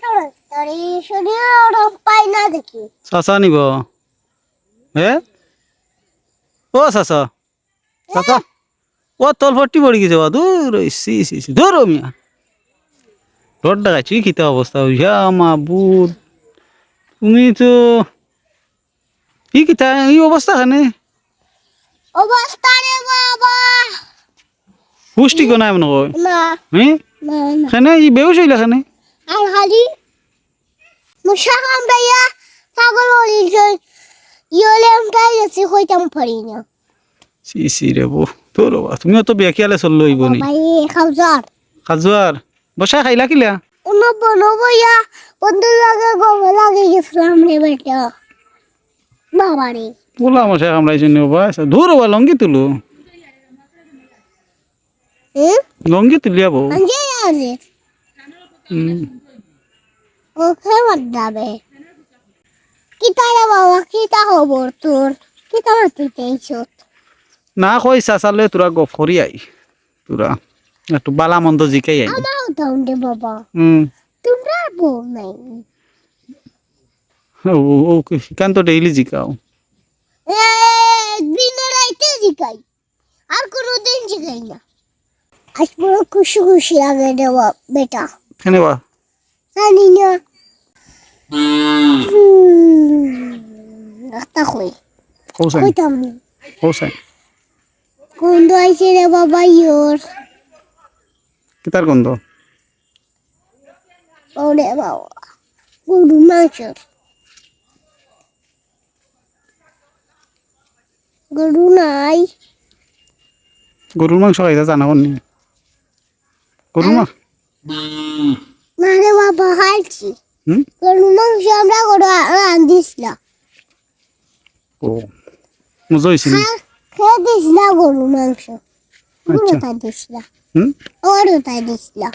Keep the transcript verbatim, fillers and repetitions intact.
তোরে শুনিও রং পাই না দেখি। চাচা নিব। হে? ও চাচা। চাচা। ও তল ফট্টি পড়ি গেছে বা। দূর, ওই সি, সি, সি। দূর ও মিয়া। রোড দেখাচ্ছি, কিতা অবস্থা? ইয়া মাবুদ। তুমি তো ই কিতা, ই অবস্থা কেনে? অবস্থা রে বাবা। হুশ ঠিক নাই মনে হয়। না। হ্যাঁ? না, না। কেনে ই বেহুশ হইলা কেনে? আর খালি মশা কামড়াইয়া পাগল হলি যে ইয়লে আমরাই গেছি কইতাম পারি না। সি, সি রে বউ। তো রে বা, তুমিও তো বেখিয়ালে চললে হইব নি। ভাই, খাওজার। খাজুয়ার। বসা খাইলা কিলা? অন্য বনো বইয়া বন্ধুর লগে গল্প লাগি গেছিলাম রে বেটা। বাবা রে। পোলা মশা কামড়াইছে নি বাবা? দূর বাবা, লঙ্গি তুলো। হুম? লঙ্গি তুলিয়া বউ। আনজে আরে। হুম। ওকে বাদ দাবে। কিতা রে বাবা, কিতা খবর তোর? কিতা মাতিতে আইছত? না কই চাচালে তোরা গফ করি আই। তোরা একটু বালা মন্দ জিকাই আই। আমার উঠাউন রে বাবা। হুম। তোমরা বউ নাই। ও, ও, ও, কি, কান তো ডেইলি জিকাও। এ, দিনে রাইতে জিকাই। আর কোনোদিন জিকাই না। আজ বড় খুশি খুশি লাগে রে বা-, বেটা। কেনে বা? জানি না। হুম, একটা কই। কও চাই। কইতাম না। কও চাই। গন্ধ আইছে রে বাবা ইয়োর। কিতার গন্ধ? ওরে বাবা, গরুর মাংস। গরু নাই। গরুর মাংস খাইতা জানা করনি? গরুর মা-, না রে বাবা, খাইছি। হুম? গরুর মাংস আমরা গরু আ-, রান্ধিস না। ও, মজা হইছে নি? খা-, খেয়ে দিস না গরুর মাংস। আচ্ছা। গরু তাই দিস না। হুম? গরু তাই দিস না।